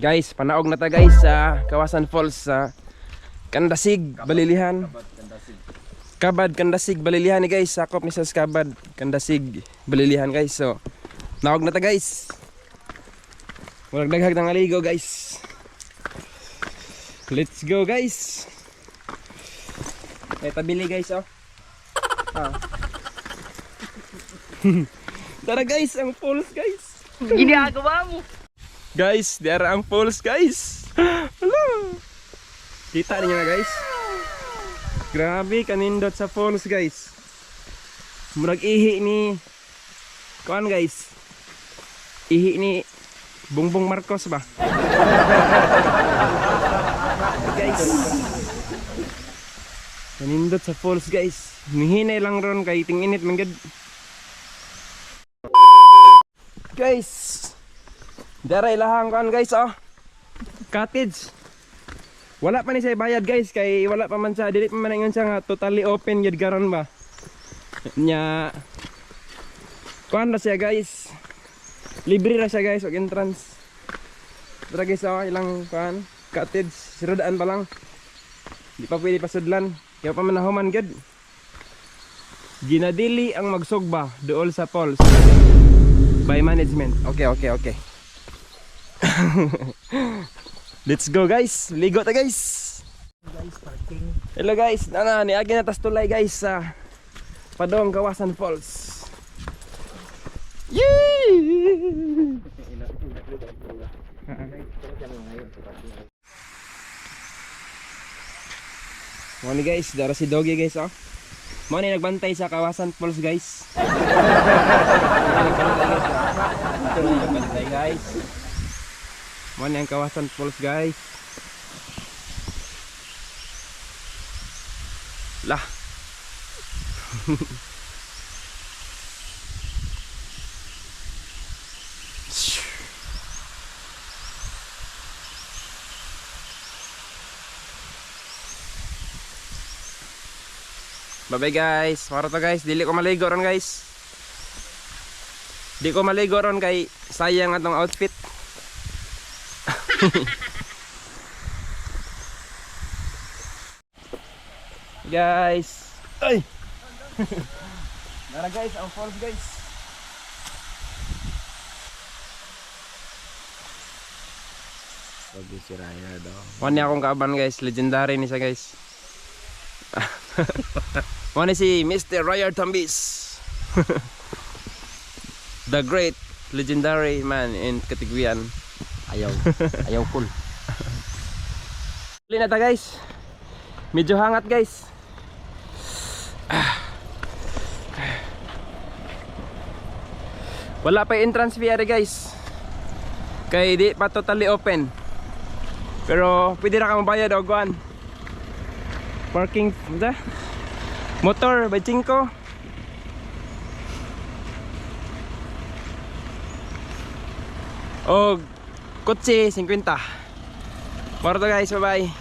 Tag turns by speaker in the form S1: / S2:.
S1: Guys, panaog na ta guys sa Kawasan Falls sa Kandasig, Balilihan. Kabad, Kandasig, Balilihan ni guys. Sakop ni sa Kabad, Kandasig, Balilihan guys. So, naog na ta guys. Murag daghag ng aligo guys. Let's go guys. May tabili guys oh. Ah. Tara guys, ang falls guys.
S2: Ginagawa mo.
S1: Guys, diara ang falls guys. Hala. Kita niyo na guys. Grabe kanindot sa falls guys. Murag ihi ni kuan guys. Ihi ni Bongbong Marcos ba? Guys. Kanindot sa falls guys. Nihinay lang ron kay tinginit man gud. Guys. Daray lahang kuan guys oh. Cottage. Wala pa ni siya bayad guys kay wala pa man siya, dili pa man ingon siya nga totally open gyud karon ba. Nya kuan ra siya guys. Libre ra siya guys og entrance. Tara guys oh, ilang kuan cottage siradaan pa lang. Di pa pwede pasudlan. Kaya pa man nahuman gyud. Ginadili ang magsugba duol sa falls by management. Okay. Let's go guys. Ligo ta guys. Hello guys. Nana, niagi na tas tulay guys sa Padong Kawasan Falls. Yee! Mo ni guys, dara si Doggy guys oh. Mo ni nagbantay sa Kawasan Falls guys. Mo ni nagbantay guys. Oh. Mo ni nagbantay guys. Mo ni ang Kawasan Falls guys. Lah. Bye bye guys. Maro to guys, dili ko maligo ron guys. Di ko maligo ron kay sayang atong outfit. Guys. Ay. Nara guys, ang falls guys.
S3: Pag si Raya daw.
S1: Mo ni akong kaaban guys, legendary ni siya guys. Mo ni si Mr. Royer Tambis. The great legendary man in Katiguian.
S3: Ayaw. Ayaw cool.
S1: Uli na ta guys. Medyo hangat guys. Ah. Wala pa yung entrance fee ari guys. Kay di pa totally open. Pero pwede ra ka mabayad og kuan. Parking da. Motor by 5. Og kotse 50. Moro to guys, bye bye.